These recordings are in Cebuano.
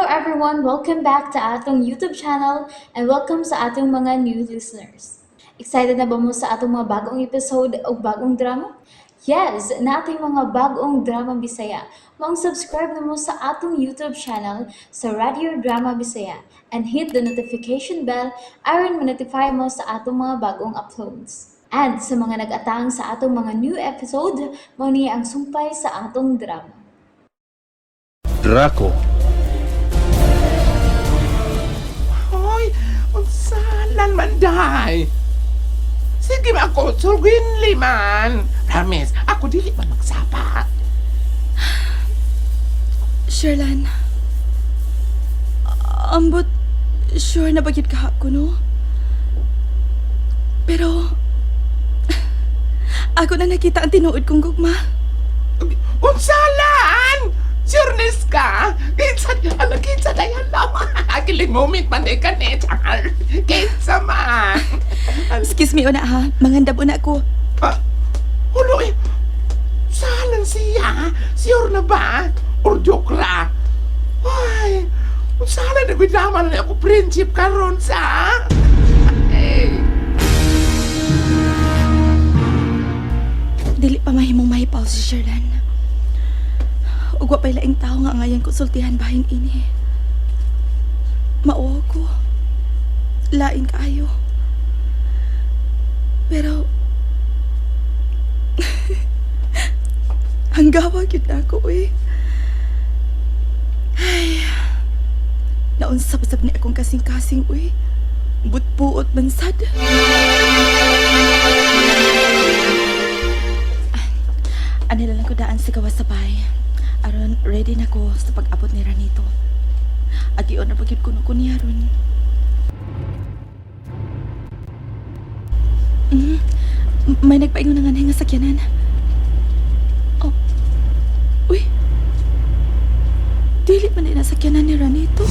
everyone! Welcome back to atong YouTube channel and welcome sa atong mga new listeners. Excited na ba mo sa atong mga bagong episode o bagong drama? Yes, nating mga bagong drama Bisaya. Maong subscribe na mo sa atong YouTube channel sa Radio Drama Bisaya and hit the notification bell aron ma-notify mo sa atong mga bagong uploads. And sa mga nag-atang sa atong mga new episode, mao ni ang sumpay sa atong drama. Draco. Hoy, unsalan man day. Sige ba ako, sulgin man. Promise, ako dili man magsapa. Sherlan, ambot, sure na bagit ka ako, no? Pero, ako na nakita ang tinuod kong gugma. Unsalan! Surenes ka? Kinsa, ala, kinsa na yan lang. Kiling moment man eh ka ni, Char. Kinsa man. Excuse me, una ha. Mangandab una ko. Ah, hulo eh. Salan siya? Sure na ba? Or joke ra? Ay, unsalan na gud na ako friendship karon sa? Ay. Dili pa mahimong mahipaw si Sherlan. Ug wa pa'y laing tao nga ngayon konsultihan bahin ini. Mauwaw ko. Lain kaayo. Pero hanggawa gyud na ako eh. Ay. Naunsab-sab ni akong kasing-kasing uy. Butbuot man sad. Anila lang ko daan sa gawas sa bahay. Aron, ready na ko sa pag-abot ni Ranito. Agion na pagyud kuno ko niya ron. Mm, may nagpaingon na nga nga sakyanan. Oh. Uy. Dili man na sakyanan ni Ranito.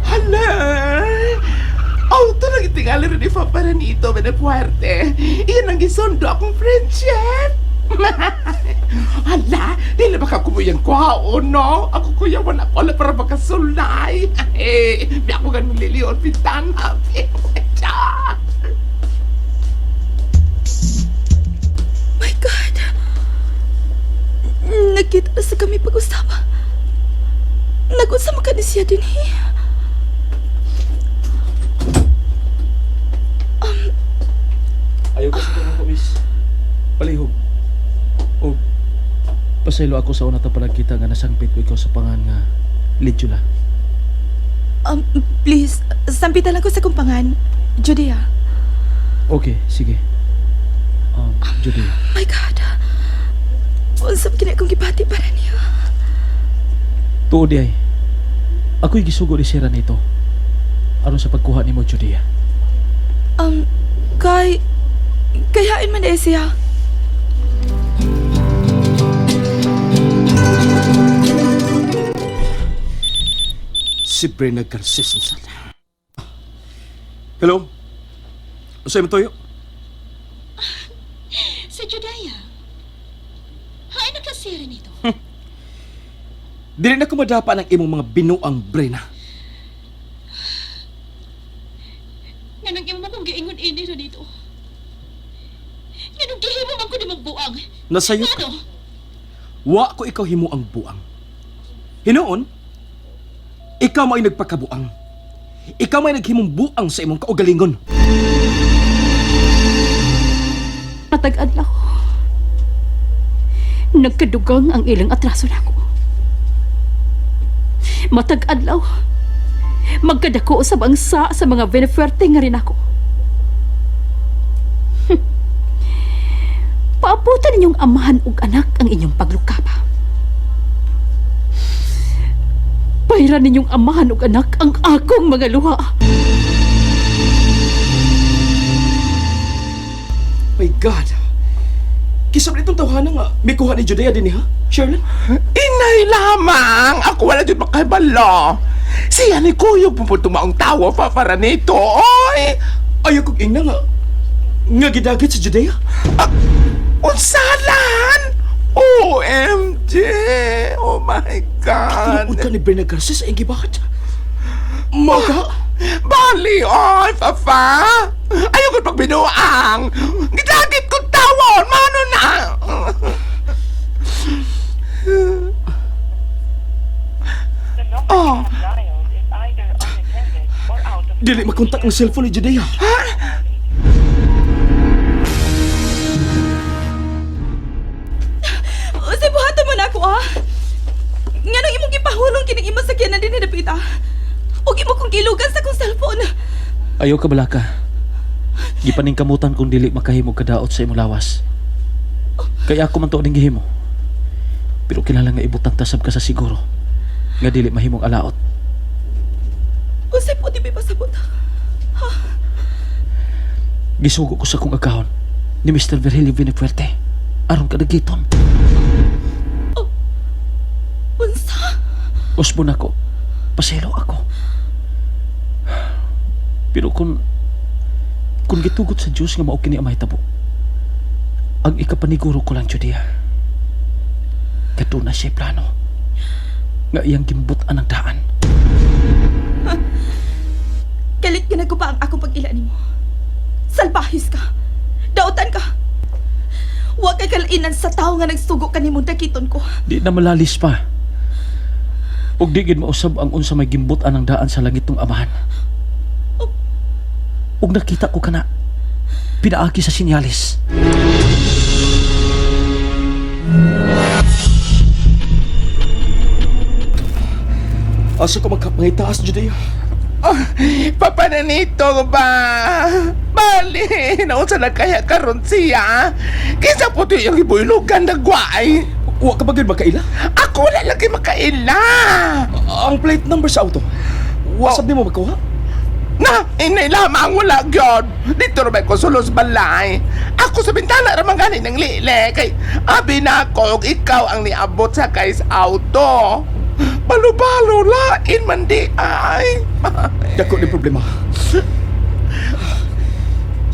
Hala! Auto na gitingali rin ni Papa Ranito Benefuerte. Iyan ang gisundo akong friendship. Hala, di na baka kumuyang kwaon, no? Ako kuya, wala ko wala para makasulay. Eh, di ako ganun liliyon, pitana. My God! Nagkita na sa kami pag-usap. Nag-usap ka ni siya din eh. Ayaw kasi ko ko, miss. Palihog. O, pasaylo ako sa una ta palagkita nga nasangpit ko ikaw sa pangan nga Lidjula. Please, sampitan lang ko sa kumpangan. Judea. Okay, sige. Judy, My God. Usap kini akong gibati para niya. tuod di ay. Ako'y gisugo ni Sira nito. Aron sa pagkuha nimo, Judea. Um, kay... Kayain man eh siya. Si Brenda Garces na sana. Hello? Sa'yo mo toyo? Sa Judea. Hain na kasira nito. Dili na kumadapa ng imong mga binuang Brena. Nganong imo kong giingon ini ra dito. Nganong gihimo man ko nimong buang. Nasayo ka. Ngano? Wa ko ikaw himo ang buang. Hinuon, ikaw may nagpakabuang. Ikaw may naghimong buang sa imong kaugalingon. Matag adlaw. Nagkadugang ang ilang atraso nako. Matag adlaw. Magkadako sa bangsa sa mga Benefuerte nga rin ako. Paabutan ninyong amahan ug anak ang inyong paglukaba. Bayran ninyong amahan ug anak ang akong mga luha. My God! Kisab nitong tawhana nga, may kuha ni Judea din ha? Sherlyn? Inay lamang! Ako wala dyan makabalo. Siya ni Kuyog pupunto maong tawo, Papa Ranito. Oy! Ayaw kong ingna nga, nga gidagit sa Judea. Ah, unsalan! OMG! my God. Tinuod ka ni Bernard Garces sa iyang gibahat. Mao ka? Bali, oy, Fafa! Ayaw ko pagbinuang! Gidagit ko tawon! Mano na! The number you have dialed is either unattended or out of Dili makontak ang cellphone ni Judea. Unsay buhaton mo na ako ah? Nganong imong gipahulong kining imong sakyanan dinhi dapita? Ug imo kong gilugan sa akong cellphone. Ayaw ka balaka. Gipaningkamutan kung dili makahimo kadaot sa imong lawas. Kaya ako man to ning gihimo. Pero kinahanglan nga ibutang tasab ka sa siguro nga dili mahimong alaot. Unsay po di ba pasabot? Gisugo ko sa kong agahon ni Mr. Virgilio Vinefuerte aron kadagiton. Unsa? Usbon ako. Paselo ako. Pero kung gitugot sa Dios nga mao kini ang mahitabo, ang ikapaniguro ko lang, Judea, kaduna siya plano nga iyang gimbutan ang daan. Kalit ka pa ang akong pag-ila nimo. Salbahis ka. Dautan ka. Wa kay kalainan sa tawo nga nagsugo kanimo dakiton ko. Di na malalis pa. Ug di gid mausab ang unsa may gimbutan ang daan sa langit ng amahan. Ug nakita ko kana pinaagi sa sinyalis. Asa ko magkapangitaas, Judea? Oh, papananito ba? Bali, naunsa na kaya karon siya? Kinsa po ito yung ibuylugan na guay? Wa ka ba gyud makaila? Ako wala lagi makaila. Ang plate number sa auto. Wa sab nimo makuha? Na, inay lamang wala gyud. Dito ra ko sulos balay. Ako sa bintana ra man gani ng lile kay abi na ako og ikaw ang niabot sa kay sa auto. Balo-balo lain man di ay. Dako ni problema.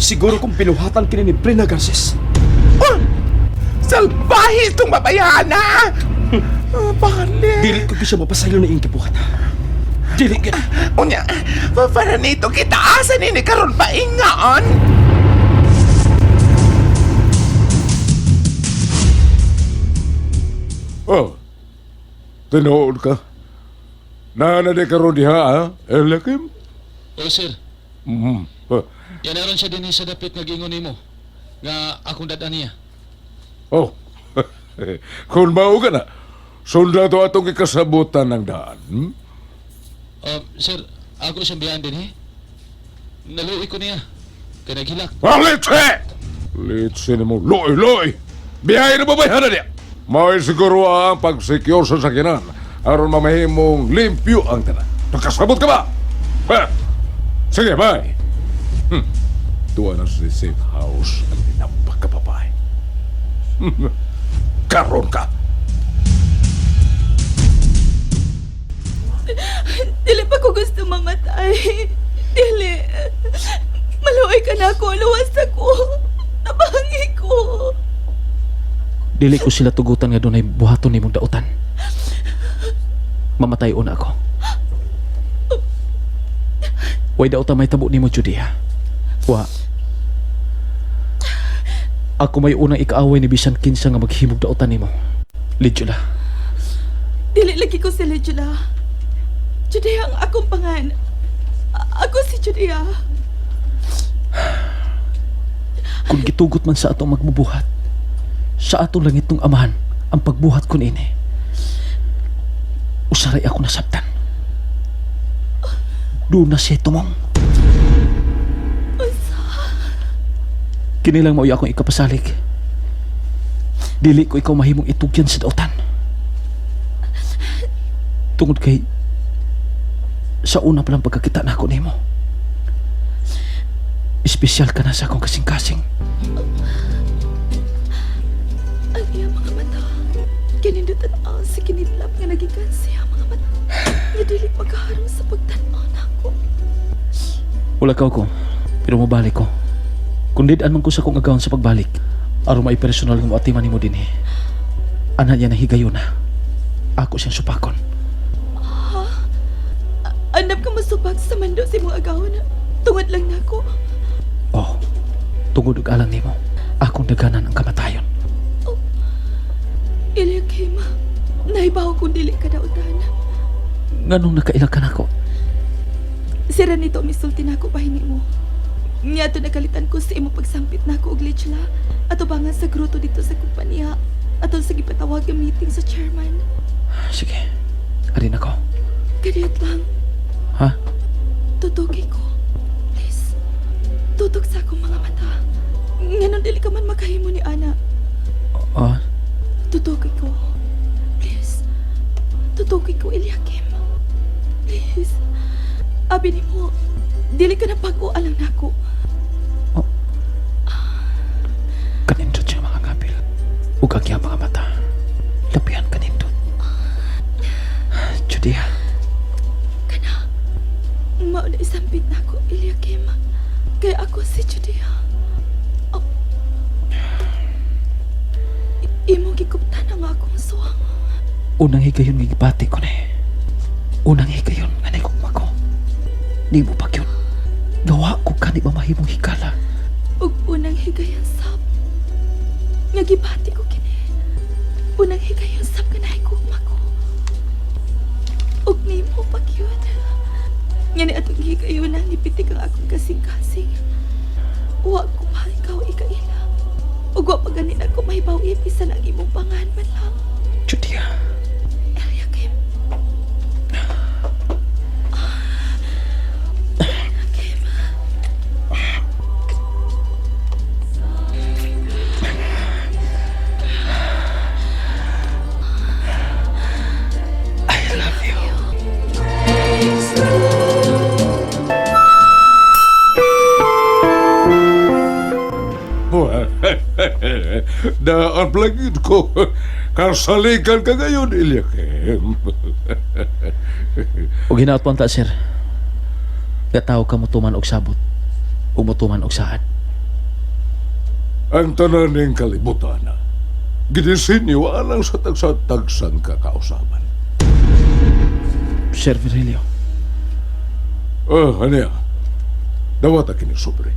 Siguro kung pinuhatan kini ni Brina Garces. Oh, salbahe itong babayana. Ah, bali. Dili ko gyud siya mapasaylo na iyang gibuhat. Dili gyud. Unya, para nito kita asa nini karon paingaon. Oh, tinuod ka. Naana di karon diha, ha? Eliakim? Oh sir, Mm. Oh, yan aron siya dinhi sa dapit nga giingon nimo nga akong dad niya. Oh. Kung mao ka na, sunda to atong ikasabutan ng daan. Hmm? Sir, ako siyang biyan dinhi. Naluoy ko niya. Kay naghilak. Ah, litse! Litse ni mo, loy, loy! Biyahe na babayhan na niya! May siguro ang pag-secure sa sakinan aron mamahimong limpyo ang tanan. Nakasabot ka ba? Ha? Sige, bye! Tuwa na sa safe house ang tinambak ka babae. Karon ka! Dili pa ko gusto mamatay. Dili. Maluoy ka na ako. Luwas ako. Nabangi ko. Dili ko sila tugutan nga dunay buhaton nimong dautan. Mamatay una ako. Way dautan may tabo nimo Judea. Wa. Ako may unang ikaaway ni bisan kinsa nga maghimog dautan nimo. Lidjula. Dili lagi ko sila, Jula. Judea ang akong pangan. Ako si Judea. Kung gitugot man sa atong magbubuhat, sa atong langit ng amahan, ang pagbuhat kun ini. Usaray ako nasabtan. Doon na siya tumong. Kinilang mauya akong ikapasalig. Dili ko ikaw mahimong itugyan sa dautan. Tungod kay sa una pa lang pagkakita na ako nimo. Espesyal ka na sa akong kasing-kasing. Ang iyang mga mata. Kinindutan ang sa kinidlap nga nagikan siya mga mata. Nga dili pagkaharong sa pagtan-aw nako. Wala ka ko, pero mabalik ko. Kung did man ko sa kong agawon sa pagbalik, aron may personal nga moatiman nimo dinhi. Ana niya na higayon na. Ako siyang supakon. Andam ka masupak sa mando sa imong agawon. Tungod lang nako. Oh, tungod og alang nimo, akong daganan ang kamatayon. Eliakim, nahibaw kung dili ka dautan. Nganong nakaila ka nako? Sira nito misulti nako bahin mo. Niya to nakalitan ko sa imo pagsampit nako og lechla. Ato bangan sa gruto dito sa kumpanya. Ato sa gipatawag nga meeting sa chairman. Sige, ari nako. Kadiyot lang. Ha? Tutugi ko. Please. Tutok sa akong mga mata. Nganon dili ka man makahimo ni Ana. Oh, Tutugi ko. Please. Tutugi ko, Eliakim. Please. Abi nimo, dili ka na pag-ualang nako. Kanindot siya mga ngabil. Ug ang iyang mga mata. Lapihan kanindot. Judea, Kana, mao na isampit nako, Eliakim. Kaya ako si Judea. Oh. Imong gikuptan ang akong suwang. Unang higayon nga gibati ko ni. Unang higayon nga naigugma ko. Nimo pa gyud. Gawa ko kani ba mahimong higala. Ug unang higayon sab. Nga gibati ko kini. Unang higayon sab nga nahigugma ko. Ug nimo pa gyud. Nga ni atong higayon na nipitik ang akong kasing-kasing. Wa ko pa ikaw ikaila. Ug wa pa ganin ako mahibaw bisan ang imong pangan man lang. Judea, Eliakim. Eliakim. I love you. Daan plagid ko. Kasalikan ka ngayon, Eliakim. Ug hinaot po ta, sir. Gataw ka motuman og sabot. Ug motuman og saad. Ang tanan ng kalibutan, gidisinyo alang sa tagsa-tagsang kakausaban. Sir Virgilio, Oh, ano yan? Dawata kini sobre.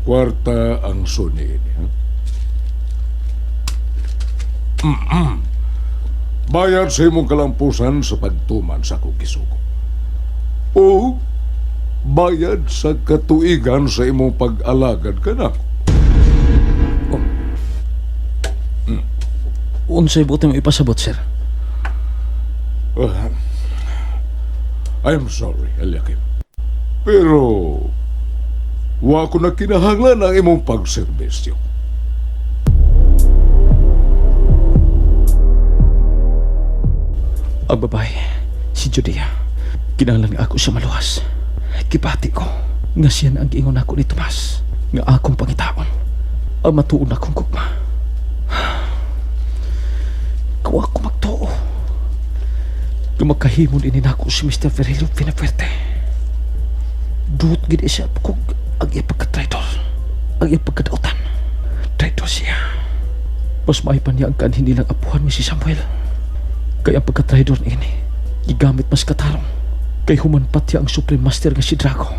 Kwarta ang suni ini. Ha? Mm-mm. Bayad sa imong kalampusan sa pagtuman sa akong gisugo. O bayad sa katuigan sa imong pag-alagad kanako. Unsay buti mo ipasabot, sir? I'm sorry, Eliakim. Pero wa ko na kinahanglan ang imong pagserbisyo. Ang babae, si Judea. Kinahanglan nga ako siya maluwas. Gibati ko nga siya na ang giingon nako ni Tomas nga akong pangitaon. Ang matuon akong gugma. Kawa ko magtuo. Nga magkahimon ini nako si Mr. Virgilio Vinafuerte. Duot gid siya kog ang iya pagka-traitor. Ang iya pagkadautan. Traitor siya. Mas maay pa niya ang kanhin nilang apuhan mi si Samuel. Kay ang pagka-traidor niini, gigamit mas katarong. Kay humanpat niya ang Supreme Master nga si Drago.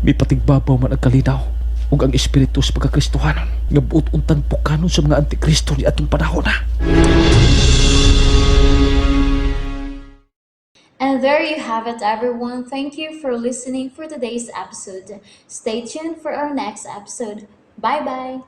Mipatigbabaw man ang kalinaw ug ang espiritu sa pagkakristohanon nga buot untang pukanon sa mga antikristo ni atong panahon na. And there you have it, everyone. Thank you for listening for today's episode. Stay tuned for our next episode. Bye bye.